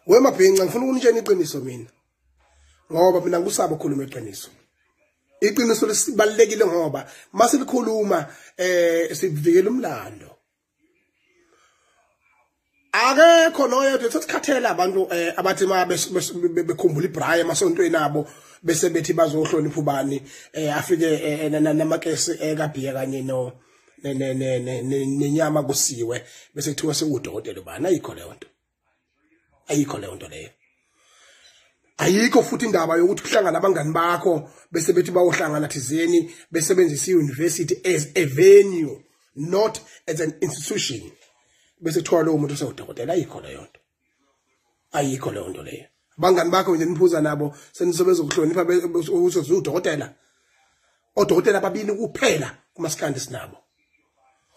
Wemabhinca ngifuna ukunitshela iqiniso mina. Ngoba mina ngikusaba ukukhuluma iqiniso. Iqiniso lisibalekile ngoba masilikhuluma sivikela umlando. Akekho noyedwa sesikhathela abantu abathi ma bekhumbula iBraai emasontweni abo bese bethi bazohlonipha ubani afike namakesi kaBhiya kanye no nenyama kusiwe bese kuthiwa sewudokotela ubani. Ayikho leyo nto, ayikho leyo nto leyo. Ayikho futhi indaba yokuthi kuhlangana abangani bakho bese bethi bayohlangana thizeni besebenzisa i-university as a venue, not as an institution, bese kuthiwa lowo muntu usewudokotela. Ayikho leyo nto, ayikho leyo nto leyo. Abangani bakho nje niphuza nabo senizobezokuhlonipha ukuthi udokotela. Odokotela ababili kuphela kumaskandi sinabo,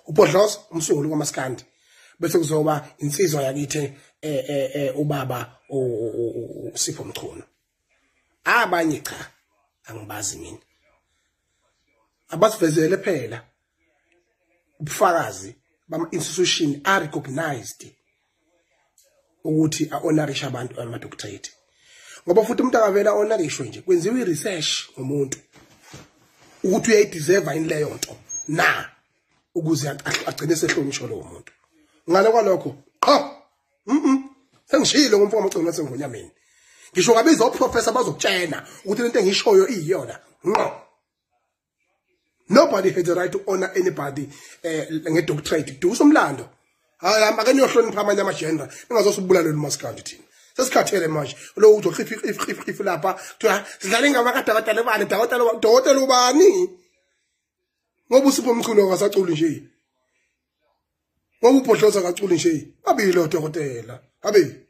uBhodloza umsunguli kwamaskandi, bese kuzoba insizwa yakithi ubaba uSipho Mchunu. Abanye cha angibazi mina, abasivezele phela ubufakazi bama institution are recognized ukuthi a-honorisha abantu ama-doctorate. Ngoba futhi umuntu akavela honorishwe nje, kwenziwa i-research ngomuntu ukuthi uyayideserve yini leyo nto na, ukuze agcine sehlonishwa lowo muntu. Ngale kwalokho qha sengishilo ngomfo wamagcino sengonyameni, ngisho ngabiza oprofessor bazokutshena ukuthi lento engishoyo iyiyona ngqo. Nobody has the right to honor anybody ngedoctorate. Dusa umlando. Hayi ake niyohlonipha amanye ama-genre, ningazosibulalela umaskandi thina. Sesikhathele manje. Lo uzokhipha if lapha kuthiwa sidlala ingoma kadokotela ubani, dokotela ubani. Ngoba uSipho Mchunu akasaculi nje. Ngoba uBhodloza akaculi nje. Babili odokotela. Abe